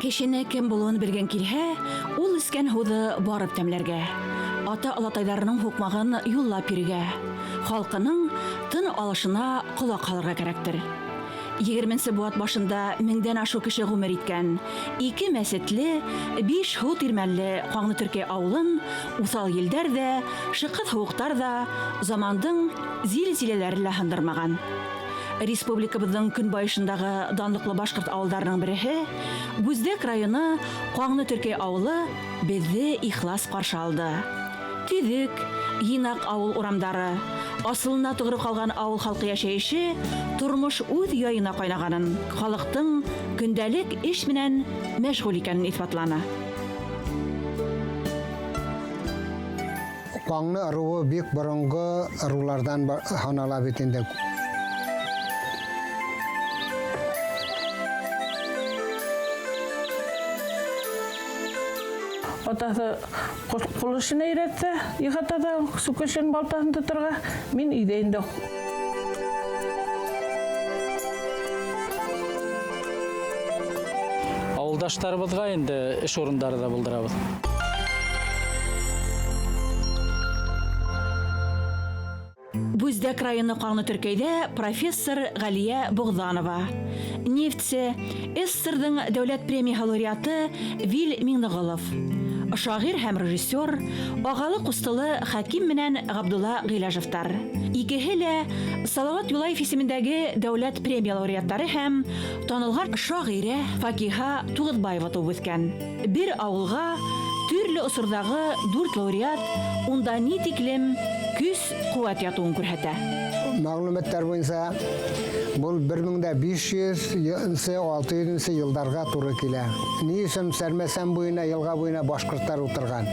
Кешене кем булыуын белгең килһә, ул эскән һуҙы барып тәмләргә, ата-олатайҙарының һуҡмағын юллап йөрергә, халҡының тын алышына ҡолаҡ һалырға кәрәктер. Егерменсе быуат башында меңдән ашыу кеше ғүмер иткән, ике мәсетле, биш һыу тирмәнле Ҡаңлы Төркәй ауылын уҫал елдәр ҙә, шыҡыҫ һыуыҡтар ҙа, замандың зилзиләләре лә һындырмаған. Республикабыҙҙың көнбайышындағы данлыҡлы башҡорт ауылдарының береһе, Бүздәк районы Ҡаңлы Төркәй ауылы беҙҙе ихлас ҡаршы алды. Төҙөк, йыйнаҡ ауыл урамдары, асылына тоғро ҡалған ауыл халҡы йәшәйеше тормош үҙ яйына ҡайнағанын, халыҡтың көндәлек эш менән мәшғүл икәнен иҫбатланы. Ҡаңлы ырыуы бик боронғо ырыуларҙан һанала бит инде. Атаһы ҡул эшенә өйрәтте, ихатада сүкешен, балтаһын тоторға. Мин өйҙә инде. Ауылдаштарыбыҙға инде эш урындары ҙа булдырабыҙ. Бүздәк районы Ҡаңлы Төркәйҙә профессор Ғәлиә Боғҙанова, нефтсе, СССРҙың дәүләт премияһы лауреаты Вил Миңнеғолов, шағир һәм режиссер, ағалы-ҡустылы Хәким менән Ғабдулла Ғиләжевтар. Икеһе лә Салауат Юлаев исемендәге дәүләт премия лауреаттары һәм танылған шағирә Факиһа Туғыҙбаева тыуып үҫкән. Бер ауылға төрлө осорҙағы дүрт лауреат унда ни тиклем көс, ҡеүәт ятыуын күрһәтә. Мәғлүмәттәр буйынса, был 1500 нче, 600 нче йылдарға туры килә. Ни өсөн Сәрмәсән буйына, йылға буйына башҡорттар ултырған?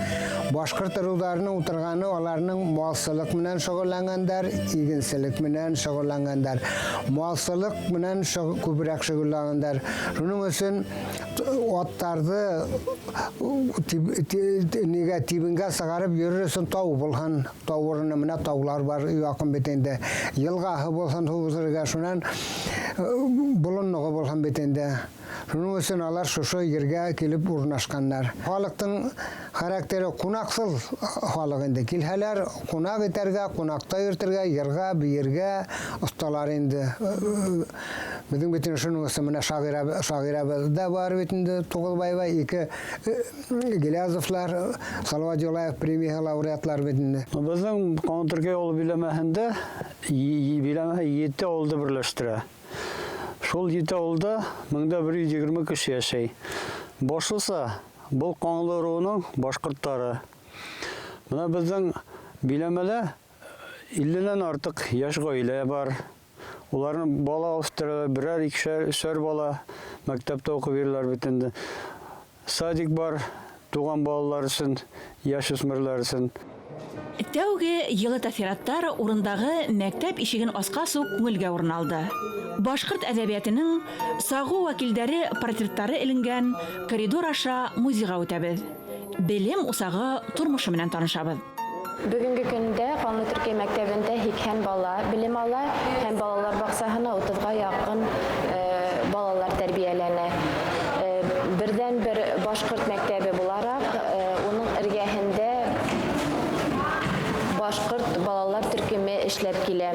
Башҡорт ырыуҙарының ултырғаны аларның малсылыҡ менән шөғөлләнгәндәр, игенселек менән шөғөлләнгәндәр. Малсылыҡ менән күберәк шөғөлләнгәндәр. Шуның өсөн аттарҙы нигә тибенгә сығарып йөрөр өсөн тау булһын, тау урыны менә таулар бар яҡын бит инде. Йылғаһы булһын һыу уҙырға, шунан болонлоғо булһын бит инде. Шуның өсөн алар шушы ергә килеп урынлашҡандар. Халыҡтың характеры ҡунаҡсыл халыҡ инде. Килһәләр ҡунаҡ итәргә, ҡунаҡта йөрөтөргә, йырға, бейергә оҫталар инде. Беҙҙең бит инде шуның өсөн менә шағирәбеҙ дә бар бит инде, Туғыҙбаева, ике Гилязовлар, Салауат Юлаев премияһы лауреатлар бит инде. Беҙҙең Ҡаңлы Төркәй ауылы биләмәһендә биләмәһе 7 ауылды берләштерә. Шул 7 ауылда 1120 кеше йәшәй. Башлыса был Ҡаңлы ырыуының башҡорттары. Бына беҙҙең биләмәлә 50-нән артыҡ йәш ғаилә бар. Уларны бала үҫтерәләр, берәр, икешәр, өсәр бала мәктәптә уҡып йөрөләр бит инде. Садик бар, туған балалар өсөн, йәш үҫмерләр өсөн. Тәүге йылы тәьҫораттар урындағы мәктәп ишеген асҡас уҡ күңелгә урын алды. Башҡорт әҙәбиәтенең сағыу вәкилдәре портреттары эленгән коридор аша музейға үтәбеҙ. Белем усағы тормошо менән танышабыҙ. Бөгөнгө көндә Ҡаңлы Төркәй мәктәбендә 80 бала белем ала һәм балалар баҡсаһына 30-ға яҡын балалар тәрбиәләнә. Берҙән-бер башҡорт мәктәбе булараҡ, уның эргәһендә башҡорт балалар төркөмө эшләп килә.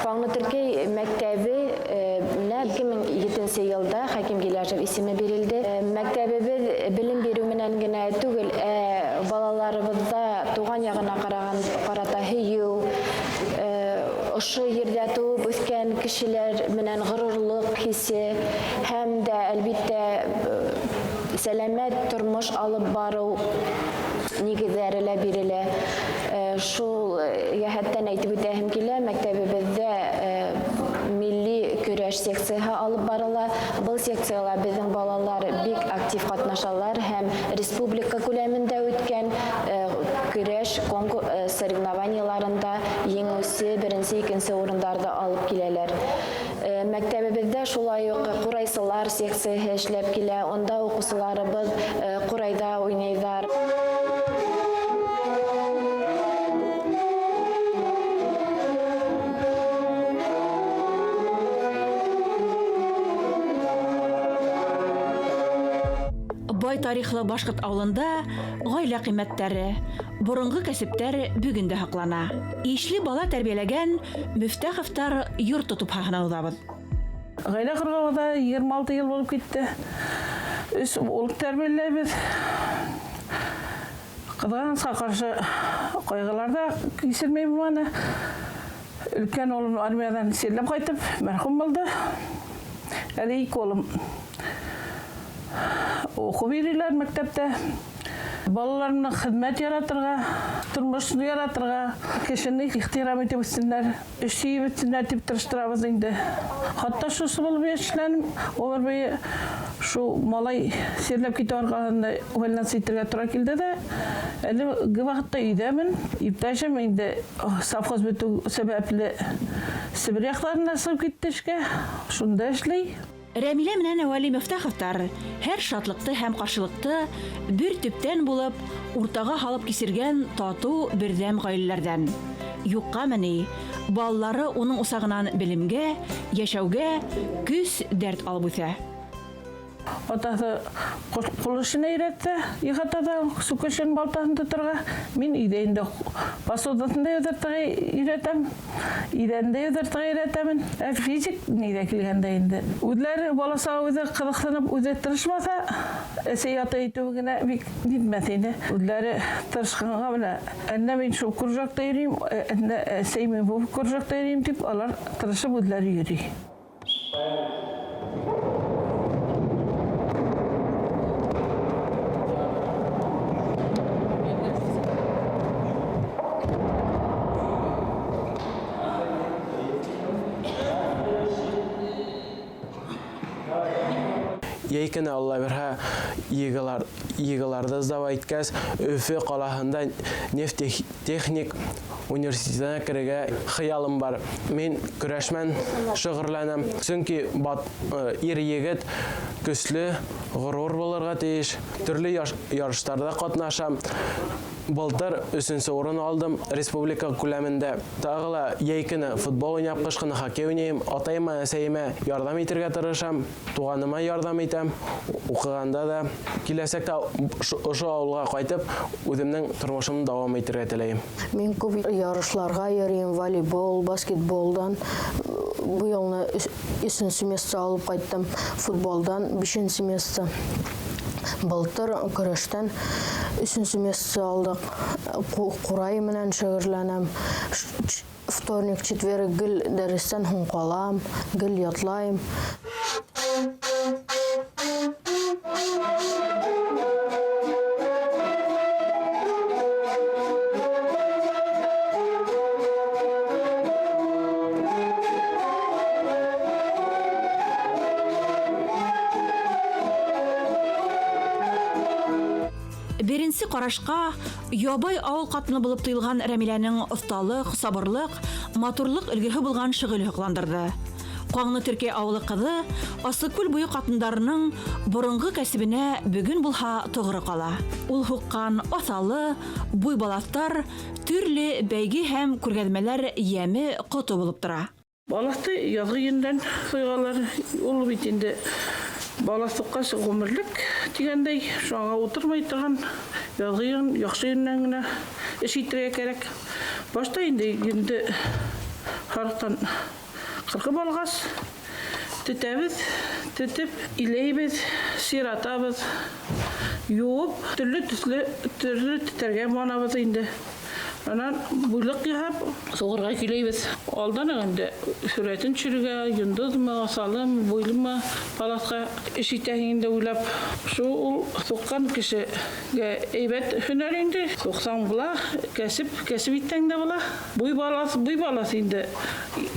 Ҡаңлы Төркәй мәктәбе менә 2007 йылда Хәким Гиләжев исеме бирелде. Мәктәбебеҙ белем биреү менән генә түгел, ә балаларыбыҙҙа туған яғына ҡарата һөйөү, ошо ерҙә тыуып үҫкән кешеләр менән ғорурлыҡ хисе һәм дә, әлбиттә, сәләмәт тормош алып барыу нигеҙҙәре лә бирелә. Шул йәһәттән әйтеп үтәһем килә, мәктәбебеҙҙә милли көрәш секцияһы алып барыла. Был секцияла беҙҙең балалар бик актив ҡатнашалар һәм республика күләмендә үткән көрәш соревнованиеларында еңеүсе, беренсе, икенсе урындарҙы алып киләләр. Мәктәбебеҙҙә шулай уҡ ҡурайсылар секцияһы эшләп килә. Унда уҡыусыларыбыҙ ҡурайҙа уйнайҙар. Бай тарихлы башҡорт ауылында ғаилә ҡиммәттәре, боронғо кәсептәр бөгөн дә һаҡлана. Ишле бала тәрбиәләгән Мөфтәховтар йорто тупһаһынан уҙабыҙ. Ғаилә ҡорғанға да 26 йыл булып китте. Өс ул тәрбиәләйбеҙ. Ҡыҙғанысҡа ҡаршы ҡайғылар ҙа кисермәй булманы. Өлкән улым армиянан сирләп ҡайтып, мәрхүм булды. Әле ике улым уҡып йөрөйләр мәктәптә. Балаларымны хеҙмәт яратырға, тормошны яратырға, кешене ихтирам итеп үҫһендәр, эш һөйөп үҫһендәр тип тырыштырабыҙ инде. Хатта шушы булып эшләнем, ғүмер буйы шул малай сирләп китеү арҡаһында увольняться итергә тура килде дә, әлеге ваҡытта өйҙәмен. Иптәшем инде совхоз бөтөү сәбәпле Себер яҡтарына сығып китте эшкә, шунда эшләй. Рәмилә менән Вәли Мөфтәховтар һәр шатлыҡты һәм ҡаршылыҡты бер төптән булып, уртаға һалып кисергән татыу берҙәм ғаиләләрҙән. Юҡҡамы ни, балалары уның усағынан белемгә, йәшәүгә көс, дәрт алып үҫә. Атаһы ҡул эшенә өйрәтте, ихатала сүкешен, балтаһын тоторға. Мин өйҙә инде посудасын да йыуҙыртырға өйрәтәм, иҙәнде дә йыуҙыртырға өйрәтәмен. Ә физик нейҙә килгәндә инде. Үҙләре бала саға үҙе ҡыҙыҡһынып, үҙе тырышмаҫа, әсәй атай итеүе генә бик нитмәҫ ине. Үҙләре тырышҡанға менә, әллә мин шул кружокта йөрөйөм, әллә әсәй мин был кружокта йөрөйөм тип, алар тырышып үҙләре йөрөй. Йәй көнө Алла бирһә, ЕГЭларҙы сдавать иткәс, Өфө ҡалаһында нефть техник университетына керергә хыялым бар. Мин көрәш менән шөғөлләнәм, сөнки ир егет көслө, ғорур булырға тейеш. Төрлө ярыштарҙа ҡатнашам. Былтыр өсөнсө урын алдым республика күләмендә. Тағы ла йәй көнө футбол уйнап, ҡыш көнө хоккей уйнайым. Атайыма, әсәйемә ярҙам итергә тырышам, туғаныма ярҙам итәм. Уҡығанда да киләсәктә ошо ауылға ҡайтып, үҙемдең тормошомдо дауам итергә теләйем. Мин күп ярышларға йөрөйөм, волейбол, баскетболдан. Быйылны өсөнсө место алып ҡайттым, футболдан бишенсе место. Былтыр көрәштән өсөнсө место алдыҡ. Ҡурай менән шөғөлләнәм. Вторник, четверг гел дәрестән һуң ҡалам, гел ятлайым. Беренсе ҡарашҡа ябай ауыл ҡатыны булып тойолған Рәмиләнең оҫталыҡ, сабырлыҡ, матурлыҡ өлгөһө булған шөғөлө һоҡландырҙы. Ҡаңлы Төркәй ауылы ҡыҙы Аслыкүл буйы ҡатындарының боронғо кәсебенә бөгөн булһа тоғро ҡала. Ул һуҡҡан аҫалы, буй балаҫтар, төрлө бәйге һәм күргәҙмәләр йәме ҡото булып тора. Балаҫты яҙғы йөндән һуйғалар. Ул бит инде балаҫ һуҡҡас ғүмерлек тигәндәй, шуға ултырмай торған яҙғы йөн, яҡшы йөндән генә эш итергә кәрәк. Башта инде йөндө һарыҡтан ҡырҡып алғас, тетәбеҙ, тетеп иләйбеҙ, сиратабыҙ, юып, төрлө төҫлө, төрлө тетәргә манабыҙ инде. Анан буйлыҡ яһап, суғырға киләйбеҙ. Алдан уҡ инде һүрәтен төшөрөргә, йондоҙмо, аҫалымы, буйлымы палатҡа эш итәһең инде уйлап. Шул ул һуҡҡан кешегә әйбәт һөнәр инде. Һуҡсаң була, кәсеп итһәң дә була. Буй балаҫ, буй балаҫ инде.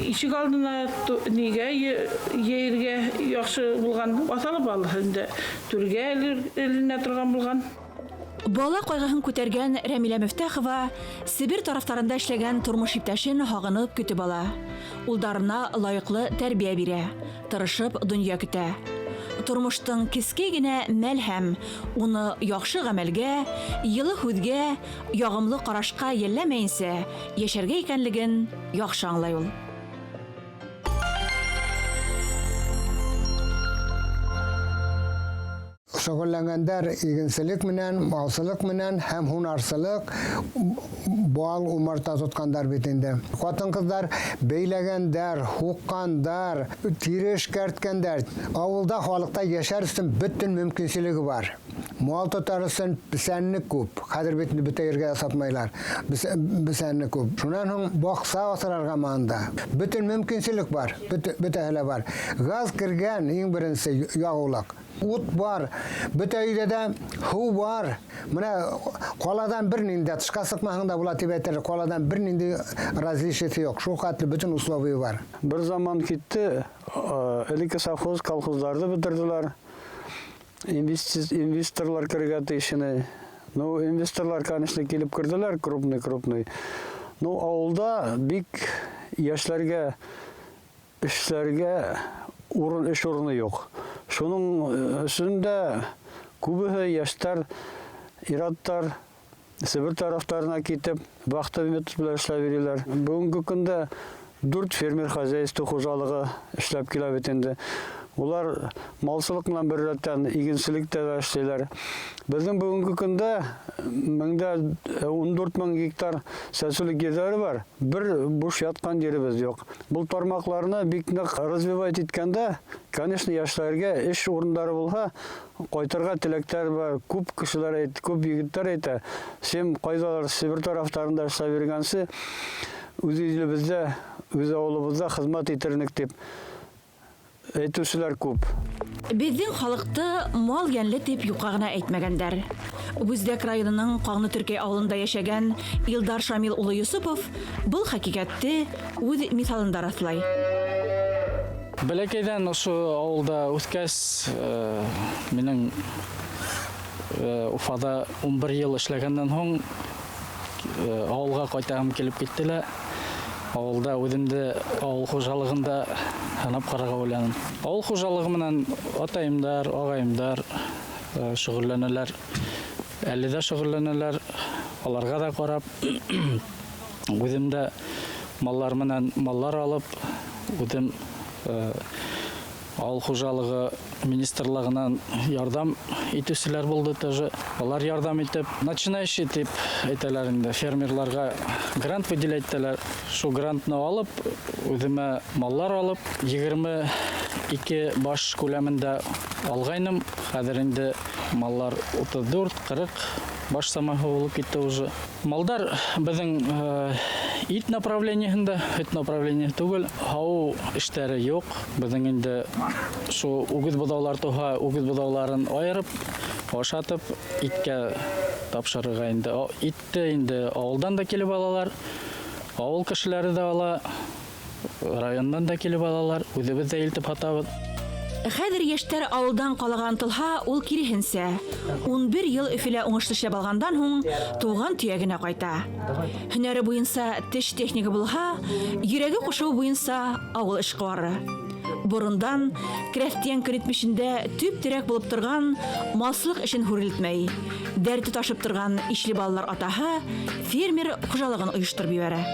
Ишек алдына нигә йәйергә яҡшы булған, аҫалы балаҫ инде. Түргә эленә торған булған. Бала ҡайғыһын күтәргән Рәмилә Мөфтәхова Себер тарафтарында эшләгән тормош иптәшен һағынып көтөп ала. Улдарына лайыҡлы тәрбиә бирә, тырышып донъя көтә. Тормоштоң кескәй генә мәл һәм уны яҡшы ғәмәлгә, йылы һүҙгә, яғымлы ҡарашҡа йәлләмәйенсә йәшәргә икәнлеген яҡшы аңлай ул. Шөгыльләнгәндәр игенселек менән, малсылык менән һәм һунарсылык, бал умарта тоткандар бит инде. Хатын-кызлар бәйләгәндәр, һуккандар, тире эшкәрткәндәр. Авылда халыкта яшәр өчен бөтен мөмкинчелеге бар. Мал тотар өчен песәнлек күп. Хәзер бит бөтә җиргә сатмайлар. Песәнлек күп. Шуннан һуң бакса асрарга монда. Бөтен мөмкинчелек бар, бөтәһе лә бар. Газ кергән иң беренче ягулык. Ут бар, бөтә өйдә дә һу бар. Менә каладан бернинди дә тышка сыкмаһаң да була дип әйтәләр. Каладан бернинди различиесе юк. Шул хәтле бөтен условия бар. Бер заман китте, элекке совхоз, колхозларны бетерделәр. Инвесторлар керергә тиеш иде. Ну, инвесторлар, конечно, килеп керделәр, крупный-крупный. Ну, авылда бик яшьләргә эшләргә урын, эш урыны юк. Шуның өчен дә күбеһе яшьтәр, ир-аттар Себер тарафтарына китеп, вахтовый метод белән эшләп йөриләр. Бүгенге көндә дүрт фермер хозяйство хуҗалыгы эшләп килә бит инде. Улар малчылык белән беррәттән игенчелектә дә эшлиләр. Безнең бүгенге көндә 1014 мең гектар сәчүлек җирләре бар. Бер буш яткан җиребез юк. Бу тармакларны бик нык развивать иткәндә, конечно, яшьләргә эш урыннары булса, кайтырга теләкләр бар. Күп кешеләр әйт, күп егетләр әйтә, син кайдалар Себер тарафтарында эшләп йөргәнче, үз илебездә, үз авылыбызда хезмәт итернек дип әйтүчеләр күп. Безнең халыкты мал йәнле дип юкка гына әйтмәгәндәр. Бүздәк районының Каңны Төркәй авылында яшәгән Илдар Шамил улы Йосыпов был хакыйкатьте үз мисалында раслай. Бәләкәйдән ошо авылда үҫкәс, минең Уфада 11 йыл эшләгәндән һуң авылға ҡайтаһым килеп китте лә, авылда үҙемде авыл хужалығында һынап ҡарарға уйланым. Авыл хужалығы менән атайымдар, ағайымдар шөғөлләнәләр, әле дә шөғөлләнәләр. Аларға да ҡарап, үҙем дә маллар менән маллар алып, үҙем авыл хужалығы министрлыгынан ярҙам итеүселәр булды тоже. Алар ярҙам итеп, начинающий дип әйтәләр инде, фермерларға грант выделять итәләр. Шул грантны алып, үҙемә маллар алып, 22 баш күләмендә алғайным. Хәҙер инде маллар 34-40 баш самаһы булып китте уже. Малдар беҙҙең ит направлениеһында, һөт направление түгел, һауыу эштәре юҡ. Беҙҙең инде шул үгеҙ быҙаулар тыуһа, үгеҙ быҙауларын айырып, ашатып, иткә тапшырырға инде. Итте инде ауылдан да килеп алалар, ауыл кешеләре дә ала, райондан да килеп алалар, үҙебеҙ ҙә илтеп һатабыҙ. Хәҙер йәштәр ауылдан ҡалаға ынтылһа, ул киреһенсә. 11 йыл Өфөлә уңышлы эшләп алғандан һуң тыуған төйәгенә ҡайта. Һөнәре буйынса теш технигы булһа, йөрәге ҡушыуы буйынса ауыл эшҡыуары. Борондан крәҫтиән көнитмешендә төп терәк булып торған малсылыҡ эшен һүрелтмәй, дәрте ташып торған ишле балалар атаһы фермер хужалығын ойоштороп ебәрә.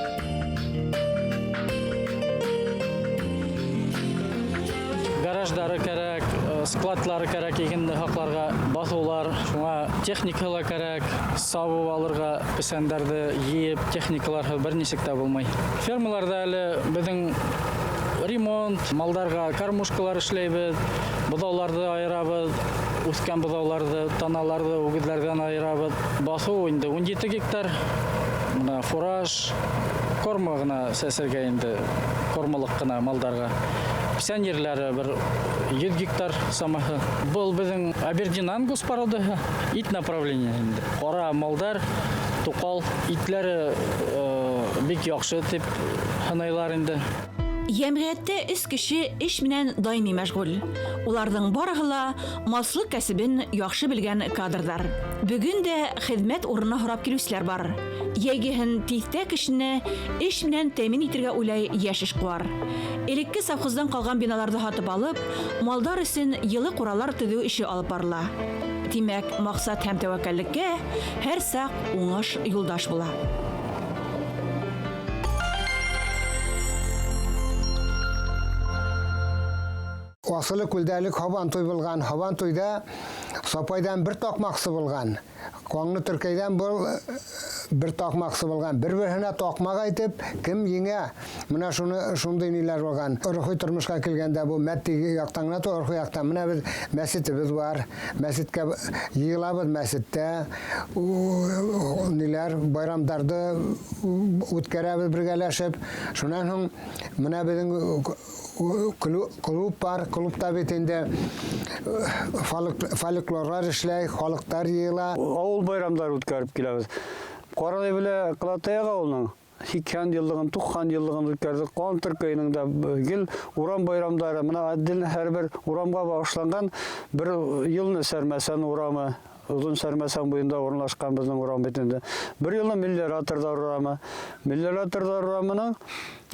Гараждары кәрәк, складлары кәрәк, игенде һаҡларға, баҫыулар, шуңа техника ла кәрәк, сабып алырға, песәндәрҙе йыйып, техникалар бер нисек тә булмай. Фермаларҙа әле беҙҙең ремонт, малдарға кормушкалар эшләйбеҙ, быҙауларҙы айырабыҙ, үҫкән быҙауларҙы, таналарҙы үгеҙҙәрҙән айырабыҙ. Баҫыу инде 17 гектар, бына фураж, корма ғына сәсергә инде, кормалыҡ ҡына малдарға. Песән ерләре бер 100 гектар самаһы. Был беҙҙең Абердин Ангус породаһы, ит направление инде. Ҡара малдар, туҡал, итләре бик яҡшы тип һанайлар инде. Йәмғиәттә өс кеше эш менән даими мәшғүл. Уларҙың барыһы ла малсылыҡ кәсебен яҡшы белгән кадрҙар. Бөгөн дә хеҙмәт урыны һорап килеүселәр бар. Йәйгеһен тиҫтә кешене эш менән тәьмин итергә уйлай йәш эшҡыуар. Элекке совхоздан ҡалған биналарҙы һатып алып, малдар өсөн йылы ҡуралар төҙөү эше алып барыла. Тимәк, маҡсат һәм тәүәккәллеккә һәр саҡ уңыш юлдаш була. Асылы күлдә элек һабантуй булган. Һабантуйда Сапайдан бер такмаксы булган. Каңны Төркәйдән был бер такмаксы булган. Бер-берһенә такмак әйтеп, кем еңә? Менә шуны шундый ниләр булган. Рухи тормышка килгәндә бу матди яктан гына түгел, рухи яктан. Менә без мәчетебез бар. Мәчеткә йыелабыз мәчеттә. Ниләр байрамдарды үткәрәбез бергәләшеп. Шуннан соң менә безнең клуб бар, клубта бит инде фольклорлар эшләй, халыктар йыела. Авыл байрамдары үткәреп киләбез. Каралай белән Калатаяк авылының 80 еллыгын, 90 еллыгын үткәрдек. Кан Төркәйнең дә гел урам байрамдары. Менә отдельно һәрбер урамга багышланган бер елны Сәрмәсән урамы, Озын Сәрмәсән буенда урнашкан безнең урам бит инде. Бер елны Миллиораторлар урамы. Миллиораторлар урамының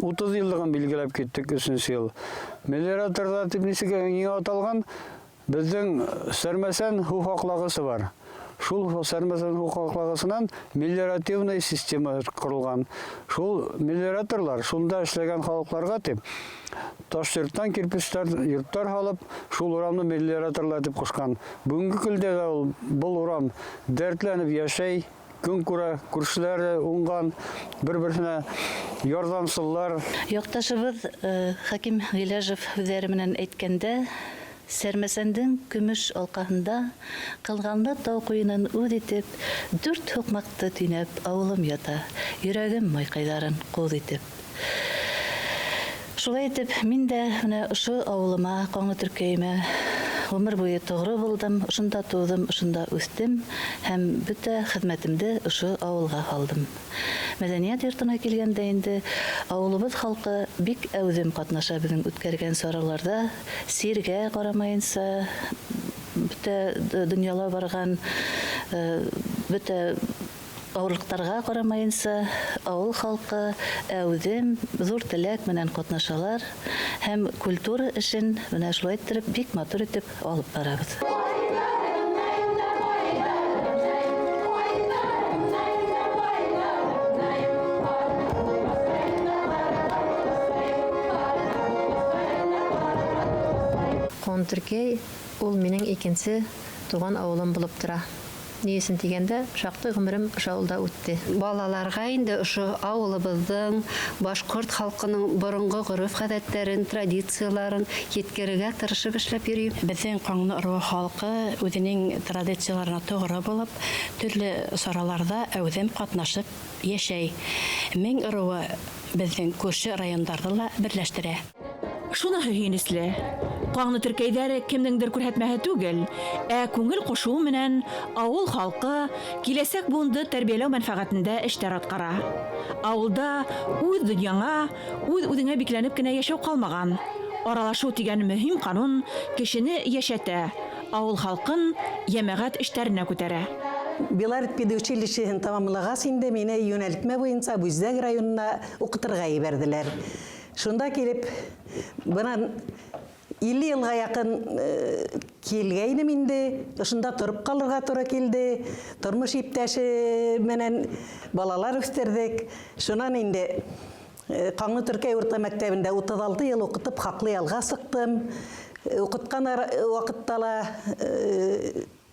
30 еллыгын билгеләп киттек өченче ел. Миллиораторлар дип ничек миңа аталган? Безнең Сәрмәсән һу хаклагысы бар. Шул Сәрмәсән һу хаклагысынан мелиоративный система корылган. Шул мелиораторлар шунда эшләгән халыкларга дип таш йорттан кирпечләр йортлар алып, шул урамны мелиораторлар дип кушкан. Бүгенге көндә дә ул был урам дәртләнеп яшәй, көн күрә, күршеләре уңган, бер-берсенә ярдәмсыллар. Якташыбыз Хәким Гыйләҗев һүҙҙәре менән әйткәндә, Сәрмәсәндең көмөш алҡаһында ҡылғанлы тау ҡуйынын үҙ итеп, дүрт һуҡмаҡты төйнәп ауылым ята, йөрәгем майҡайҙарын ҡуҙ итеп. Шулай итеп, мин дә менә ошо ауылыма, Ҡаңлы Төркәйемә ғүмер буйы тоғро булдым, ошонда тыуҙым, ошонда үҫтем һәм бөтә хеҙмәтемде ошо ауылға һалдым. Мәҙәниәт йортона килгәндә инде ауылыбыҙ халҡы бик әүҙем ҡатнаша беҙҙең үткәргән сараларҙа, сиргә ҡарамайынса, бөтә донъяла барған, бөтә ауырлыҡтарға ҡарамайынса, ауыл халҡы әүҙем, ҙур теләк менән ҡатнашалар һәм культура эшен менә шулай иттереп бик матур итеп алып барабыҙ. Ҡаңлы ул минең икенсе туған ауылым булып тора. Ни өсөн тигәндә, шаҡтай ғүмерем ошо ауылда үтте. Балаларға инде ошо ауылыбыҙҙың, башҡорт халҡының боронғо ғөрөф-ғәҙәттәрен, традицияларын еткерергә тырышып эшләп йөрөйөм. Беҙҙең Ҡаңлы ырыуы халҡы үҙенең традицияларына тоғро булып, төрлө сараларҙа әүҙем ҡатнашып йәшәй. Мең ырыуы беҙҙең күрше райондарҙы ла берләштерә. Шуныһы һөйөнөслө. Ҡаңлы Төркәйҙәре кемдеңдер күрһәтмәһе түгел, ә күңел ҡушыуы менән ауыл халҡы киләсәк быуынды тәрбиәләү мәнфәғәтендә эштәр атҡара. Ауылда үҙ донъяңа, үҙ-үҙеңә бикләнеп кенә йәшәү ҡалмаған. Аралашыу тигән мөһим ҡанун кешене йәшәтә, ауыл халҡын йәмәғәт эштәренә күтәрә. Белорет педучилищеһын тамамлағас инде мине йүнәлтмә буйынса Бүздәк районына уҡытырға ебәрҙеләр. Шунда килеп, бынан 50 йылға яҡын килгәйнем инде, ошонда тороп ҡалырға тура килде. Тормош иптәше менән балалар үҫтерҙек. Шунан инде Ҡаңлы Төркәй урта мәктәбендә 36 йыл уҡытып хаҡлы ялға сыҡтым. Уҡытҡан ваҡытта ла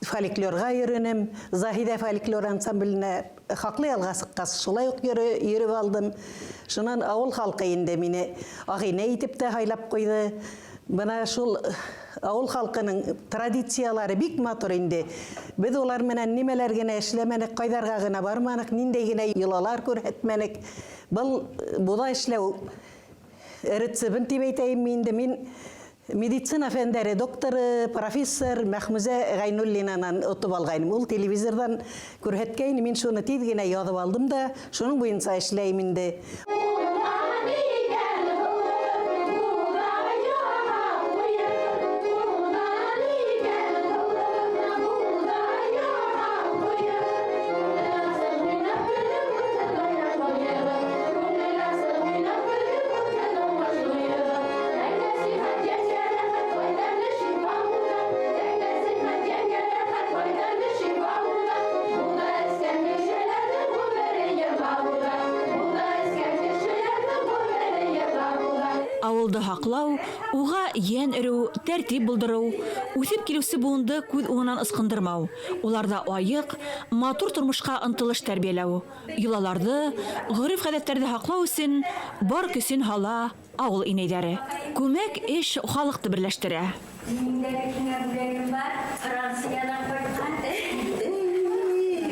фольклорға йөрөнөм. Заһиҙә фольклор ансамбленә хаҡлы ялға сыҡҡас шулай уҡ йөрөп алдым. Шунан ауыл халҡы инде мине ағинә итеп тә һайлап ҡуйҙы. Бына шул ауыл халҡының традициялары бик матур инде. Беҙ улар менән нимәләр генә эшләмәнек, ҡайҙарға ғына барманыҡ, ниндәй генә йолалар күрһәтмәнек. Был буҙа эшләү рецебын тип әйтәйем инде. Мин медицина фәндәре докторы, профессор Мәхмүзә Ғәйнуллинанан отоп алғайным. Ул телевизорҙан күрһәткәйне, мин шуны тиҙ генә яҙып алдым да, шуның буйынса эшләйем инде. Ауылды һаҡлау, уға йән өрөү, тәртип булдырыу, үҫеп килеүсе быуынды күҙ уңынан ысҡындырмау, уларҙа айыҡ, матур тормошҡа ынтылыш тәрбиәләү, йолаларҙы, ғөрөф-ғәҙәттәрҙе һаҡлау өсөн бар көсөн һала ауыл инәйҙәре. Күмәк эш халыҡты берләштерә. Минең дә бит һиңә бүләгем бар, Франциянан ҡайтҡан.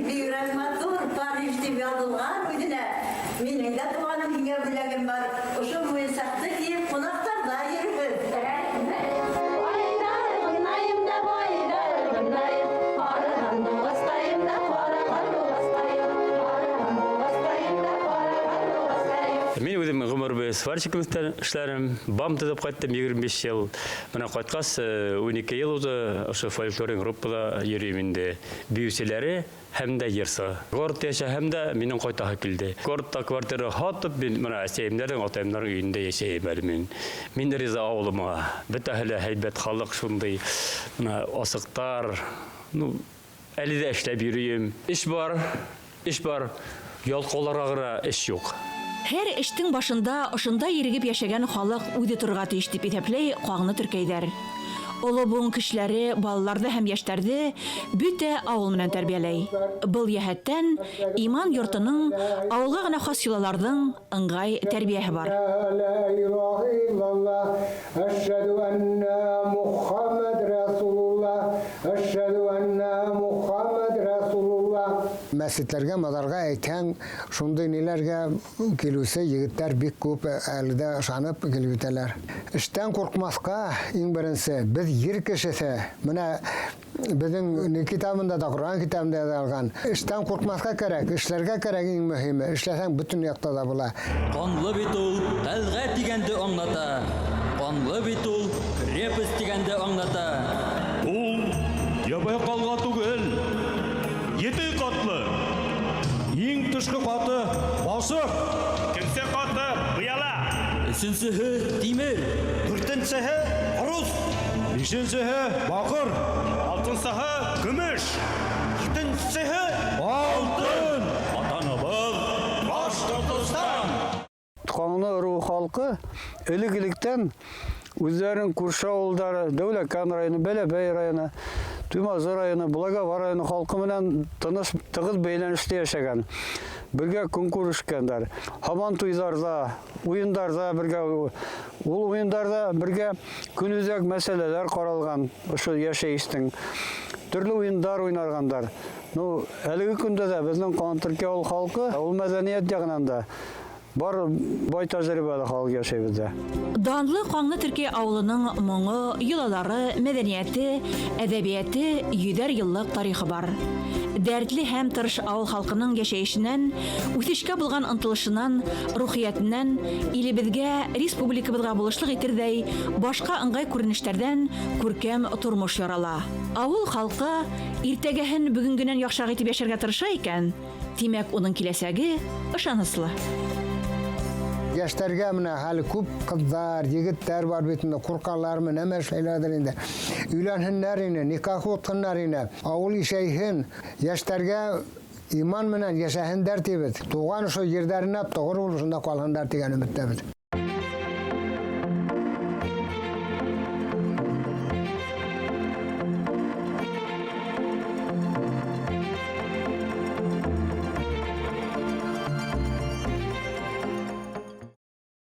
Бигерәк матур, Париж дип яҙылған үҙенә. Минең дә туғаным һиңә бүләгем бар. Ошо муйынсаҡты кейеп ҡунаҡтарҙа йөрөбөҙ. Мин үҙем ғүмер буйы сварщик эшләрем, БАМ төҙөп ҡайттым 25 йыл. Бына ҡайтҡас, 12 йыл узды, ошо фольклор группала йөрөйөм инде. Бейеүселәре һәм дә йырсы. Городта йәшәһәм дә минең ҡайтаһы килде. Городта квартира һатып, мин бына әсәйемдәрҙең, атайымдарҙың өйөндә йәшәйем әле мин. Мин риза ауылыма. Бөтәһе лә һәйбәт халыҡ шундай, бына асыҡтар. Ну, әле дә эшләп йөрөйөм. Эш бар, эш бар. Ялҡауларға ғына эш юҡ. Һәр эштең башында ошонда ирегеп йәшәгән халыҡ үҙе торорға тейеш тип иҫәпләй ҡаңлы төркәйҙәр. Оло быуын кешеләре балаларҙы һәм йәштәрҙе бөтә ауыл менән тәрбиәләй. Был йәһәттән иман йортоноң ауылға ғына хас йолаларҙың ыңғай тәрбиәһе бар. Мәсетләргә, маҙарға әйтһәң, шундай ниләргә килеүсе егеттәр бик күп әле дә ышанып килеп үтәләр. Эштән ҡурҡмаҫҡа иң беренсе, беҙ ер кешеһе. Бына беҙҙең ни китабында да, Ҡоран китабында яҙылған. Эштән ҡурҡмаҫҡа кәрәк, эшләргә кәрәк иң мөһиме. Эшләһәң бөтөн яҡта да була. Ҡанлы бит ул ҡәлғә тигәнде аңлата. Ҡанлы бит ул крепость тигәнде аңлата. Ул ябай ҡалға түгел, ете ҡатлы. Иң тышҡы ҡаты балсыҡ, икенсе ҡаты быяла, өсөнсөһө тимер, дүртенсеһе рус, бишенсеһе баҡыр, алтынсыһы көмөш, етенсеһе алтын. Ватаныбыҙ Башҡортостан. Ҡаңлы ырыуы халҡы элек-электән үҙҙәренең күрше ауылдары, Дәүләкән районы, Бәләбәй районы, Туймазы районы, Благовар районы халҡы менән тыныс, тығыҙ бәйләнештә йәшәгән. Бергә көн күрешкәндәр. Һабан туйҙарҙа, уйындарҙа бергә, ул уйындарҙа бергә көнүҙәк мәсьәләләр ҡаралған, ошо йәшәйештең. Төрлө уйындар уйнарғандар. Ну, әлеге көндә дә беҙҙең Ҡаңлы ауыл халҡы ул мәҙәниәт яғынан да бар бай тәжрибәле халыҡ йәшәй беҙҙә. Данлы Ҡаңлы Төркәй ауылының моңо, йолалары, мәҙәниәте, әҙәбиәте йөҙәр йыллыҡ тарихы бар. Дәртле һәм тырыш ауыл халҡының йәшәйешенән, үҫешкә булған ынтылышынан, рухиәтенән илебеҙгә, республикабыҙға булышлыҡ итерҙәй башҡа ыңғай күренештәрҙән күркәм тормош ярала. Ауыл халҡы иртәгәһен бөгөнгөнән яҡшыраҡ итеп йәшәргә тырыша икән, тимәк, уның киләсәге ышаныслы. Йәштәргә менә хәле күп ҡыҙҙар, егеттәр бар бит инде, ҡурҡалармы, нәмә эшләйләрҙер инде. Өйләнһендәр ине, никах уҡыһындар ине, ауыл ишәйһен. Йәштәргә иман менән йәшәһендәр тибеҙ. Тыуған ошо ерҙәренә тоғро булып шунда ҡалһындар тигән өмөттәбеҙ.